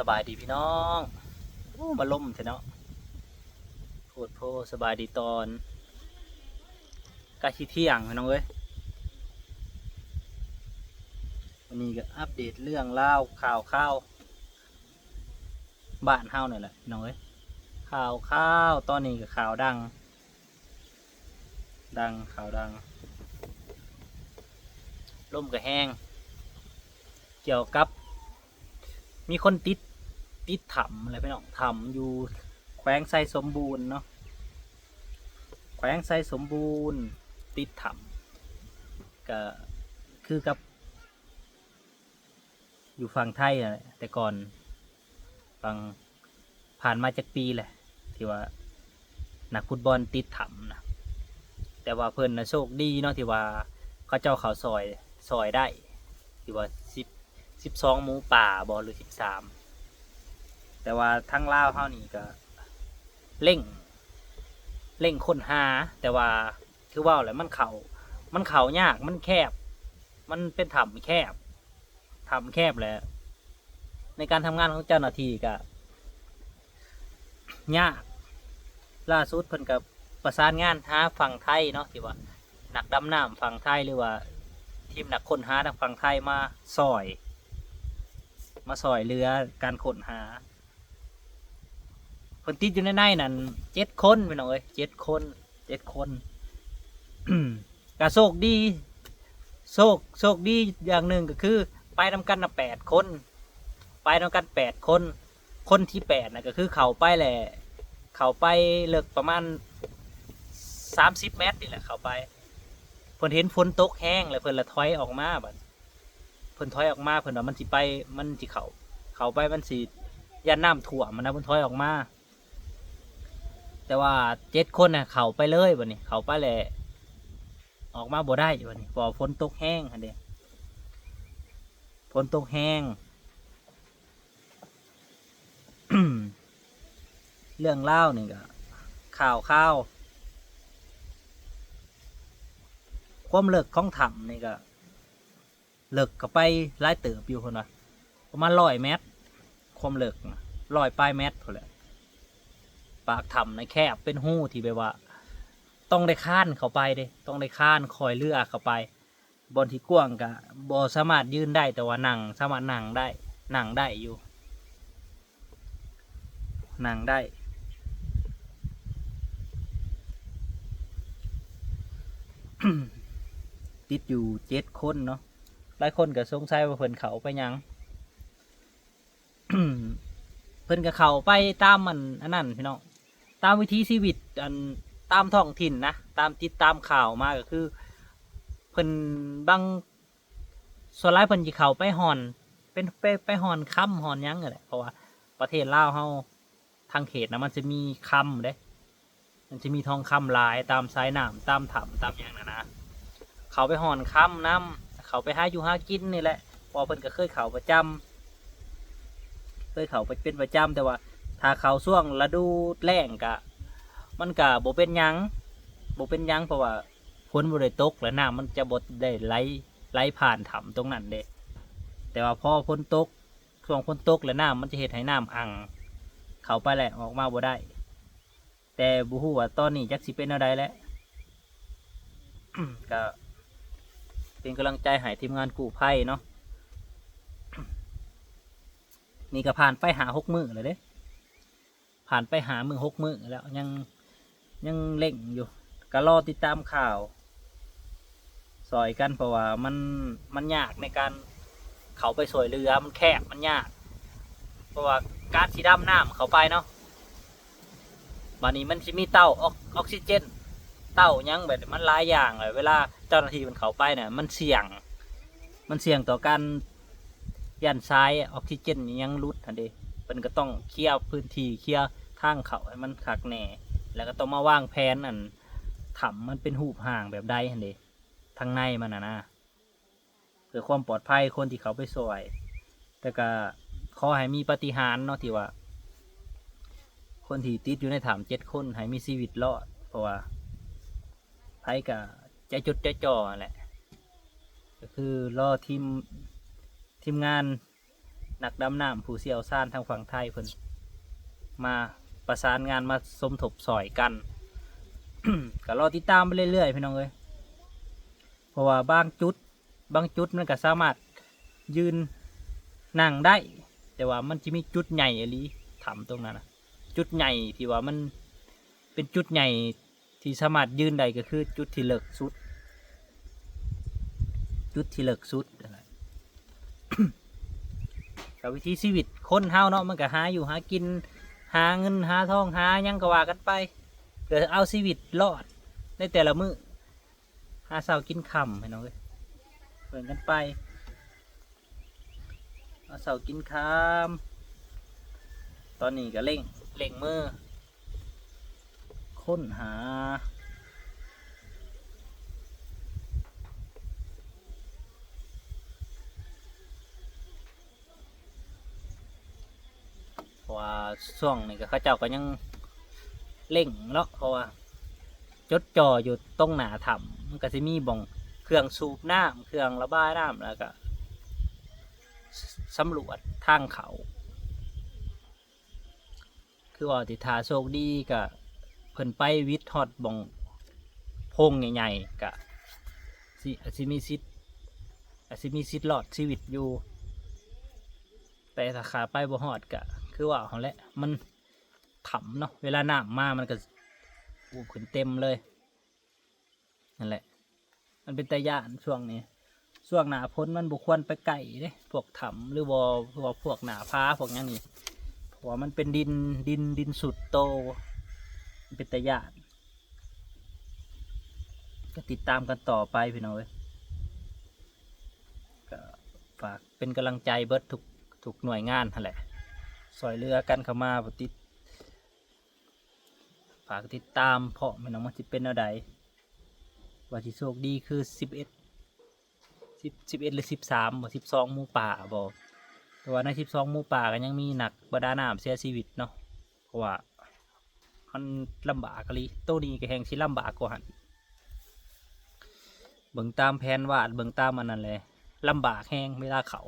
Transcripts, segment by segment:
ສະບາຍດີພີ່ນ້ອງ. ໂອ້ ມາລົມແທ້ເນາະ ໂພດໂພ. ສະບາຍດີຕອນໃກ້ຊິທ່ຽງພີ່ນ້ອງເອີຍ. ວັນນີ້ກໍອັບເດດເລື່ອງລາວຂ່າວຄາວບ້ານເຮົານີ້ແຫຼະພີ່ນ້ອງເອີຍ. ຂ່າວຄາວຕອນນີ້ກໍຂ່າວດັງ ດັງ ຂ່າວດັງ ລົມກໍແຮງ ກ່ຽວກັບມີຄົນຕິດ ຕິດຖ້ຳແຫຼະພີ່ນ້ອງ. ຖ້ຳຢູ່ແຂວງໄຊສົມບູນເນາະ ແຂວງໄຊສົມບູນ ຕິດຖ້ຳ ກໍຄືກັບ ຢູ່ຝັ່ງໄທຫັ້ນແຫຼະ ແຕ່ກ່ອນ ຝັ່ງ ຜ່ານມາຈັກປີແຫຼະ ທີ່ວ່ານັກຟຸດບອນຕິດຖ້ຳນະ. ແຕ່ວ່າເພິ່ນນະໂຊກດີເນາະ ທີ່ວ່າເຂົາເຈົ້າເຂົ້າຊ່ອຍ ຊ່ອຍໄດ້ ທີ່ວ່າສິບ ສິບສອງໝູປ່າບໍ ຫຼື ສິບສາມ. ແຕ່ວ່າທາງລາວເຮົານີ້ກໍເລັ່ງ ເລັ່ງຄົ້ນຫາ ແຕ່ວ່າ ຄືເວົ້າແຫຼະ ມັນເຂົ້າ ມັນເຂົ້າຍາກ ມັນແຄບ ມັນເປັນຖ້ຳແຄບ ຖ້ຳແຄບແຫຼະ ໃນການທຳງານຂອງເຈົ້າໜ້າທີ່ກະຍາກ. ລ່າສຸດເພິ່ນກະປະສານງານຫາຝັ່ງໄທເນາະ ທີ່ວ່ານັກດຳນ້ຳຝັ່ງໄທ ຫຼືວ່າທີມນັກຄົ້ນຫາທາງຝັ່ງໄທມາຊ່ອຍ ມາຊ່ອຍເຫຼືອການຄົ້ນຫາ. ເພິ່ນຕິດຢູ່ໃນໃນນັ້ນເຈັດຄົນພີ່ນ້ອງເອີຍ ເຈັດຄົນ ເຈັດຄົນ. ກະໂຊກດີ ໂຊກ ໂຊກດີຢ່າງໜຶ່ງກໍຄືໄປນຳກັນນະແປດຄົນ ໄປນຳກັນແປດຄົນ. ຄົນທີແປດນະກໍຄືເຂົ້າໄປແຫຼະ ເຂົ້າໄປເລິກປະມານສາມສິບແມັດນີ້ແຫຼະ ເຂົ້າໄປ. ເພິ່ນເຫັນຝົນຕົກແຮງແລ້ວ ເພິ່ນລະຖອຍອອກມາ. ບັດເພິ່ນຖອຍອອກມາ ເພິ່ນວ່າມັນຊິໄປ ມັນຊິເຂົ້າ ເຂົ້າໄປມັນຊິຢ້ານນ້ຳຖ້ວມຫັ້ນນະ ເພິ່ນຖອຍອອກມາ. ແຕ່ວ່າເຈັດຄົນນະເຂົ້າໄປເລີຍ ບັດນີ້ເຂົ້າໄປແລ້ວອອກມາບໍ່ໄດ້ ບັດນີ້ ເພາະວ່າຝົນຕົກແຮງຫັ້ນເດ້ ຝົນຕົກແຮງ. ເລື່ອງລາວນີ້ກໍ ຂ່າວຄາວ ຄວາມເລິກຂອງຖ້ຳນີ້ກໍ ເລິກເຂົ້າໄປຫຼາຍເຕີບຢູ່ ເພິ່ນວ່າປະມານຮ້ອຍແມັດ ຄວາມເລິກນະ ຮ້ອຍປາຍແມັດພຸ້ນແຫຼະ. ປາກຖ້ຳນະແຄບ ເປັນຮູທີ່ແບບວ່າຕ້ອງໄດ້ຄານເຂົ້າໄປເດ້ ຕ້ອງໄດ້ຄານຂ້ອຍເຮືອເຂົ້າໄປ. ບ່ອນທີ່ກວ້າງກະບໍ່ສາມາດຢືນໄດ້ ແຕ່ວ່ານັ່ງ ສາມາດນັ່ງໄດ້ ນັ່ງໄດ້ຢູ່ ນັ່ງໄດ້. ຕິດຢູ່ເຈັດຄົນເນາະ. ຫຼາຍຄົນກໍສົງໄສວ່າເພິ່ນເຂົ້າໄປຫຍັງ ເພິ່ນກໍເຂົ້າໄປຕາມອັນ ອັນນັ້ນພີ່ນ້ອງ ຕາມວິຖີຊີວິດ ອັນ ຕາມທ້ອງຖິ່ນນະ ຕາມຕິດຕາມຂ່າວມາກໍຄື ເພິ່ນບາງ ສ່ວນຫຼາຍເພິ່ນຊິເຂົ້າໄປຮ່ອນ ເປັນ ໄປ ໄປຮ່ອນຄຳຮ່ອນຫຍັງຫັ້ນແຫຼະ ເພາະວ່າປະເທດລາວເຮົາ ທາງເຂດນະ ມັນຈະມີຄຳເດ້ ມັນຈະມີທອງຄຳຫຼາຍຕາມສາຍນ້ຳ ຕາມຖ້ຳ ຕາມຫຍັງຫັ້ນນະ. ເຂົ້າໄປຮ່ອນຄຳນຳ ເຂົ້າໄປຫາຢູ່ຫາກິນນີ້ແຫຼະ ເພາະວ່າເພິ່ນກໍເຄີຍເຂົ້າປະຈຳ ເຄີຍເຂົ້າໄປເປັນປະຈຳ. ແຕ່ວ່າຖ້າເຂົ້າຊ່ວງລະດູແລ້ງກະ ມັນກະບໍ່ເປັນຫຍັງ ບໍ່ເປັນຫຍັງ ເພາະວ່າຝົນບໍ່ໄດ້ຕົກ ແລະ ນ້ຳມັນຈະບໍ່ໄດ້ໄຫຼ ໄຫຼຜ່ານຖ້ຳຕົງນັ້ນເດ້. ແຕ່ວ່າພໍຝົນຕົກ ຊ່ວງຝົນຕົກແລ້ວ ນ້ຳມັນຈະເຮັດໃຫ້ນ້ຳອັ່ງ ເຂົ້າໄປແລ້ວອອກມາບໍ່ໄດ້. ແຕ່ບໍ່ຮູ້ວ່າຕອນນີ້ຈັກຊິເປັນແນວໃດແຫຼະ ກໍເປັນກຳລັງໃຈໃຫ້ທີມງານກູ້ໄພເນາະ. ນີ້ກໍຜ່ານໄປຫ້າຫົກມື້ແລ້ວເດ້ ຜ່ານໄປຫ້າມື້ຫົກມື້ແລ້ວ ຍັງ ຍັງເລັ່ງຢູ່ ກໍລໍຕິດຕາມຂ່າວຊ່ອຍກັນ ເພາະວ່າມັນ ມັນຍາກໃນການເຂົ້າໄປຊ່ວຍເຫຼືອ ມັນແຄບ ມັນຍາກ ເພາະວ່າການຊິດຳນ້ຳເຂົ້າໄປເນາະ ບາດນີ້ມັນຊິມີເຕົ້າອອກ ອອກຊີເຈນ ເຕົ້າຫຍັງແບບນີ້ ມັນຫຼາຍຢ່າງແຫຼະ. ເວລາເຈົ້າໜ້າທີ່ເພິ່ນເຂົ້າໄປນະ ມັນສ່ຽງ ມັນສ່ຽງຕໍ່ການ ຢ້ານສາຍອອກຊີເຈນອີ່ຫຍັງຫຼຸດຫັ້ນເດ້ ເພິ່ນກໍຕ້ອງເຄຍພື້ນທີ່ ເຄຍທາງເຂົ້າໃຫ້ມັນຄັກແນ່ ແລ້ວກໍຕ້ອງມາວາງແຜນ ອັນ ຖ້ຳມັນເປັນຮູບຮ່າງແບບໃດຫັ້ນເດ້ ທາງໃນມັນນະນະ ເພື່ອຄວາມປອດໄພຄົນທີ່ເຂົ້າໄປຊ່ອຍ. ແຕ່ກໍຂໍໃຫ້ມີປາຕິຫານເນາະ ທີ່ວ່າຄົນທີ່ຕິດຢູ່ໃນຖ້ຳເຈັດຄົນໃຫ້ມີຊີວິດລອດ ເພາະວ່າໃຜກໍໃຈຈົດໃຈຈ່ອຫັ້ນແຫຼະ ກໍຄືລໍທີມ ທີມງານ ນັກດຳນ້ຳຜູ້ຊ່ຽວຊານທາງຝັ່ງໄທເພິ່ນມາປະສານງານ ມາສົມທົບຊ່ອຍກັນ ກໍລໍຕິດຕາມໄປເລື້ອຍໆ ພີ່ນ້ອງເອີຍ ເພາະວ່າບາງຈຸດ ບາງຈຸດມັນກໍສາມາດຢືນນັ່ງໄດ້ ແຕ່ວ່າມັນຈະມີຈຸດໃຫຍ່ອີ່ຫຼີ ຖ້ຳຕົງນັ້ນນະ ຈຸດໃຫຍ່ທີ່ວ່າມັນເປັນຈຸດໃຫຍ່ ທີ່ສາມາດຢືນໄດ້ກໍຄືຈຸດທີ່ເລິກສຸດ ຈຸດທີ່ເລິກສຸດນັ້ນແຫຼະ ກໍວິຖີຊີວິດຄົນເຮົາເນາະ ມັນກໍຫາຢູ່ຫາກິນ ຫາເງິນຫາທອງ ຫາຫຍັງກໍວ່າກັນໄປ ເພື່ອເອົາຊີວິດລອດໃນແຕ່ລະມື້ ຫາເຊົ້າກິນຄ່ຳ ພີ່ນ້ອງເອີຍ ເບິ່ງກັນໄປ ຫາເຊົ້າກິນຄ່ຳ ຕອນນີ້ກໍເລັ່ງ ເລັ່ງມືຄົ້ນຫາ ເພາະວ່າຊ່ວງນີ້ກໍເຂົາເຈົ້າກໍຍັງເລັ່ງເນາະ ເພາະວ່າຈົດຈ່ອຢູ່ຕົງໜ້າຖ້ຳ ມັນກໍຊິມີບ່ອງເຄື່ອງສູບນ້ຳ ເຄື່ອງລະບາຍນ້ຳ ແລ້ວກໍສຳຫຼວດທາງເຂົ້າ ຄືວ່າທີ່ຖ້າໂຊກດີກໍເພິ່ນໄປວິດຮອດບ່ອງໂພງໃຫຍ່ໆ ກໍຊິ ອາດຊິມີສິດ ອາດຊິມີສິດລອດຊີວິດຢູ່ ແຕ່ຖ້າຂ້າໄປບໍ່ຮອດກໍຄືວ່າຫັ້ນແຫຼະ ມັນຖ້ຳເນາະ ເວລານ້ຳມາມັນກໍອູບຂຶ້ນເຕັມເລີຍ ນັ້ນແຫຼະ ມັນເປັນຕາຢ້ານຊ່ວງນີ້ ຊ່ວງໜ້າຝົນມັນບໍ່ຄວນໄປໃກ້ເດ້ ພວກຖ້ຳ ຫຼືບໍ່ ຫຼືວ່າພວກໜ້າຜາ ພວກຫຍັງນີ້ ເພາະວ່າມັນເປັນດິນ ດິນ ດິນຊຸດໂຕ ມັນເປັນຕາຢ້ານ ກໍຕິດຕາມກັນຕໍ່ໄປ ພີ່ນ້ອງເອີຍ ກໍຝາກເປັນກຳລັງໃຈເບິດທຸກ ທຸກໜ່ວຍງານຫັ້ນແຫຼະ ຊ່ອຍເຫຼືອກັນເຂົ້າມາ ຕິດ ຝາກຕິດຕາມພ້ອມ ພີ່ນ້ອງ ວ່າຊິເປັນແນວໃດ ວ່າຊິໂຊກດີຄືສິບເອັດ ສິບ ສິບເອັດ ຫຼື ສິບສາມບໍ ສິບສອງໝູປ່າບໍ ແຕ່ວ່າໃນສິບສອງໝູປ່າກໍຍັງມີນັກປະດານ້ຳເສຍຊີວິດເນາະ ເພາະວ່າມັນລຳບາກອີ່ຫຼີ ໂຕນີ້ກໍແຮ່ງຊິລຳບາກກວ່າຫັ້ນ ເບິ່ງຕາມແຜນວາດ ເບິ່ງຕາມອັນນັ້ນແຫຼະ ລຳບາກແຮງເວລາເຂົ້າ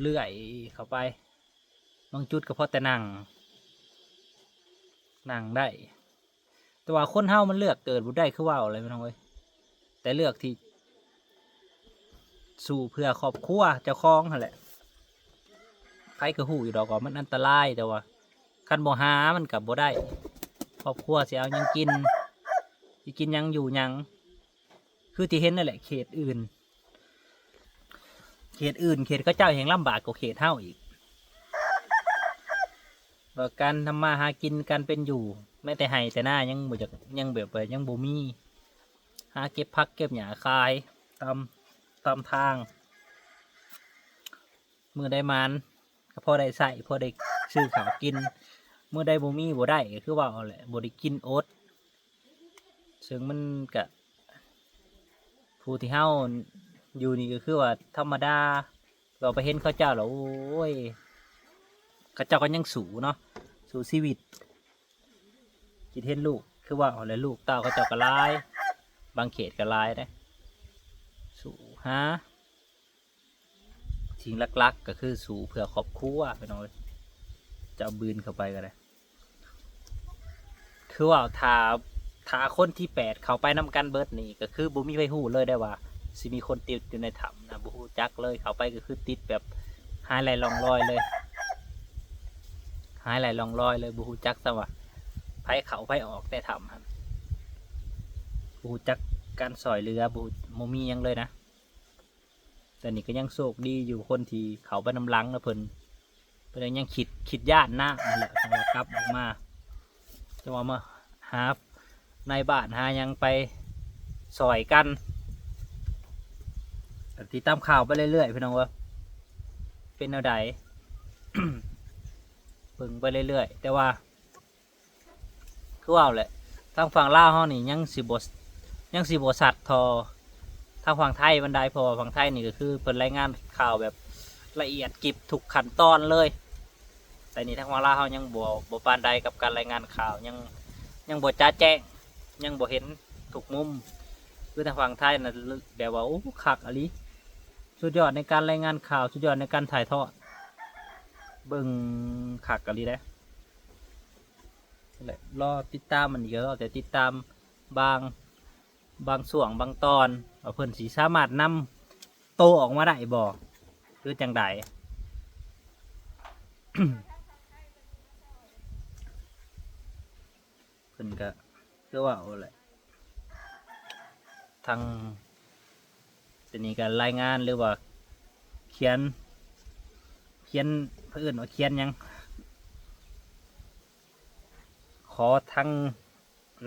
ເລື່ອຍເຂົ້າໄປ ບາງຈຸດກໍພໍແຕ່ນັ່ງ ນັ່ງໄດ້ ແຕ່ວ່າຄົນເຮົາມັນເລືອກເກີດບໍ່ໄດ້ຄືເວົ້າແຫຼະ ພີ່ນ້ອງເອີຍ ແຕ່ເລືອກທີ່ສູ້ເພື່ອຄອບຄົວເຈົ້າຂອງຫັ້ນແຫຼະ ໃຜກໍຮູ້ຢູ່ດອກວ່າມັນອັນຕະລາຍ ແຕ່ວ່າຄັນບໍ່ຫາມັນກໍບໍ່ໄດ້ ຄອບຄົວຊິເອົາຫຍັງກິນ ຊິກິນຫຍັງຢູ່ຫຍັງ ຄືທີ່ເຫັນນັ້ນແຫຼະ ເຂດອື່ນ ເຂດອື່ນ ເຂດເຂົາເຈົ້າແຮ່ງລຳບາກກວ່າເຂດເຮົາອີກ ວ່າການທຳມາຫາກິນ ການເປັນຢູ່ ແມ້ແຕ່ໄຮ່ແຕ່ນາຍັງບໍ່ຢາກ ຍັງແບບວ່າຍັງບໍ່ມີ ຫາເກັບຜັກເກັບຫຍ້າຂາຍຕາມ ຕາມທາງ ມື້ໃດໝານກໍພໍໄດ້ໃຊ້ ພໍໄດ້ຊື້ເຂົ້າກິນ ມື້ໃດບໍ່ມີບໍ່ໄດ້ ກໍຄືເວົ້າຫັ້ນແຫຼະ ບໍ່ໄດ້ກິນອົດ ເຊິ່ງມັນກະ ຜູ້ທີ່ເຮົາຢູ່ນີ້ກໍຄືວ່າທຳມະດາ ເຮົາໄປເຫັນເຂົາເຈົ້າແລ້ວ ໂອ້ຍ ເຂົາເຈົ້າກໍຍັງສູ້ເນາະ ສູ້ຊີວິດ ຄິດເຫັນລູກ ຄືວ່າຫັ້ນແຫຼະ ລູກເຕົ້າເຂົາເຈົ້າກໍຫຼາຍ ບາງເຂດກໍຫຼາຍເດ້ ສູ້ຫາ ສິ່ງຫຼັກໆກໍຄືສູ້ເພື່ອຄອບຄົວ ພີ່ນ້ອງເອີຍ ຈະເອົາບືນເຂົ້າໄປກໍໄດ້ ຄືວ່າຖ້າ ຖ້າຄົນທີແປດເຂົ້າໄປນຳກັນເບິດນີ້ ກໍຄືບໍ່ມີໃຜຮູ້ເລີຍໄດ້ວ່າຊິມີຄົນຕິດຢູ່ໃນຖ້ຳນະ ບໍ່ຮູ້ຈັກເລີຍ ເຂົ້າໄປກໍຄືຕິດແບບຫາຍໄຮ້ຮ່ອງລອຍເລີຍ ຫາຍໄຮ້ຮ່ອງລອຍເລີຍ ບໍ່ຮູ້ຈັກຊ້ຳວ່າໃຜເຂົ້າໃຜອອກໃນຖ້ຳຫັ້ນ ບໍ່ຮູ້ຈັກການຊ່ອຍເຫຼືອ ບໍ່ ບໍ່ມີຫຍັງເລີຍນະ. ແຕ່ນີ້ກໍຍັງໂຊກດີຢູ່ ຄົນທີ່ເຂົ້າໄປນຳຫຼັງນະ ເພິ່ນ ເພິ່ນຍັງຄິດ ຄິດຢ້ານນ້ຳຫັ້ນແຫຼະ ຈັ່ງວ່າກັບອອກມາ ຈັ່ງວ່າມາຫານາຍບ້ານຫາຫຍັງໄປຊ່ອຍກັນ ກໍຕິດຕາມຂ່າວໄປເລື້ອຍໆ ພີ່ນ້ອງເອີຍ ເປັນແນວໃດ ເບິ່ງໄປເລື້ອຍໆ ແຕ່ວ່າ ຄືເວົ້າແຫຼະ ທາງຝັ່ງລາວເຮົານີ້ຍັງຊິບໍ່ ຍັງຊິບໍ່ຊັດທໍ່ທາງຝັ່ງໄທປານໃດ ເພາະວ່າຝັ່ງໄທນີ້ກໍຄືເພິ່ນລາຍງານຂ່າວແບບລະອຽດກິບທຸກຂັ້ນຕອນເລີຍ ແຕ່ນີ້ທາງຝັ່ງລາວເຮົາຍັງບໍ່ ບໍ່ປານໃດກັບການລາຍງານຂ່າວ ຍັງ ຍັງບໍ່ຈະແຈ້ງ ຍັງບໍ່ເຫັນທຸກມຸມ ຄືທາງຝັ່ງໄທນະ ແບບວ່າ ໂອ້ ຄັກອີ່ຫຼີ ສຸດຍອດໃນການລາຍງານຂ່າວ ສຸດຍອດໃນການຖ່າຍທອດ ເບິ່ງຄັກອີ່ຫຼີເດ້. ແລະ ລໍຕິດຕາມມັນອີກ ລໍແຕ່ຕິດຕາມບາງ ບາງຊ່ວງບາງຕອນ ວ່າເພິ່ນຊິສາມາດນຳໂຕອອກມາໄດ້ບໍ່ ຫຼືຈັ່ງໃດ. ເພິ່ນກະຄືເວົ້າແຫຼະ ທາງ ໂຕນີ້ກະລາຍງານ ຫຼືວ່າຂຽນ ຂຽນ ເຂົາເອີ້ນວ່າຂຽນຫຍັງ ຂໍທາງ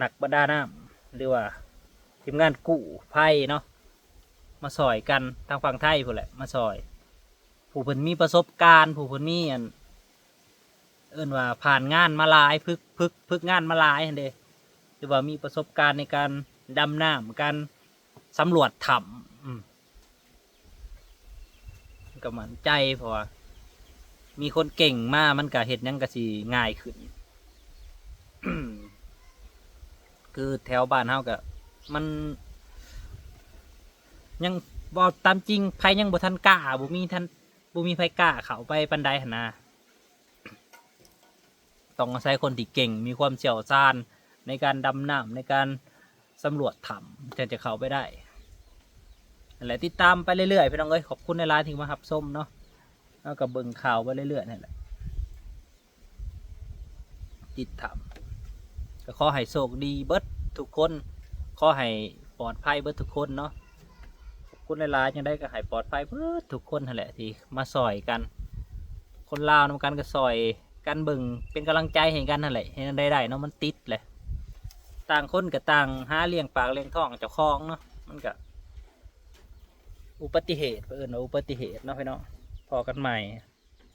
ນັກປະດານ້ຳ ຫຼືວ່າທີມງານກູ້ໄພເນາະ ມາຊ່ອຍກັນ ທາງຝັ່ງໄທພຸ້ນແຫຼະ ມາຊ່ອຍ ຜູ້ເພິ່ນມີປະສົບການ ຜູ້ເພິ່ນມີອັນ ເອີ້ນວ່າຜ່ານງານມາຫຼາຍ ຝຶກ ຝຶກ ຝຶກງານມາຫຼາຍຫັ້ນເດ້ ຫຼືວ່າມີປະສົບການໃນການດຳນ້ຳ ການສຳຫຼວດຖ້ຳ ອືມ ກໍໝັ້ນໃຈ ເພາະວ່າມີຄົນເກັ່ງມາ ມັນກໍເຮັດຫຍັງກໍຊິງ່າຍຂຶ້ນ. ຄືແຖວບ້ານເຮົາກໍ ມັນຍັງ ເວົ້າຕາມຈິງ ໃຜຍັງບໍ່ທັນກ້າ ບໍ່ມີທັນ ບໍ່ມີໃຜກ້າເຂົ້າໄປປານໃດຫັ້ນນະ ຕ້ອງອາໄສຄົນທີ່ເກັ່ງ ມີຄວາມຊ່ຽວຊານໃນການດຳນ້ຳ ໃນການສຳຫຼວດຖ້ຳ ຈັ່ງຈະເຂົ້າໄປໄດ້. ນັ້ນແຫຼະ ຕິດຕາມໄປເລື້ອຍໆ ພີ່ນ້ອງເອີຍ ຂອບຄຸນຫຼາຍໆທີ່ມາຮັບຊົມເນາະ ເຮົາກໍເບິ່ງຂ່າວໄປເລື້ອຍໆ ນັ້ນແຫຼະ ຕິດຖ້ຳ ກໍຂໍໃຫ້ໂຊກດີເບິດທຸກຄົນ ຂໍໃຫ້ປອດໄພເບິດທຸກຄົນເນາະ. ຂອບຄຸນຫຼາຍໆ ຈັ່ງໃດກໍໃຫ້ປອດໄພເບິດທຸກຄົນຫັ້ນແຫຼະ ທີ່ມາຊ່ອຍກັນ ຄົນລາວນຳກັນກໍຊ່ອຍກັນເບິ່ງ ເປັນກຳລັງໃຈໃຫ້ກັນຫັ້ນແຫຼະ ເຮັດແນວໃດໄດ້ເນາະ ມັນຕິດແຫຼະ ຕ່າງຄົນກໍຕ່າງຫາລ້ຽງປາກລ້ຽງທ້ອງເຈົ້າຂອງເນາະ ມັນກໍອຸບັດຕິເຫດ ເອີ້ນວ່າອຸບັດຕິເຫດເນາະ ພີ່ນ້ອງ ພໍ້ກັນໃໝ່.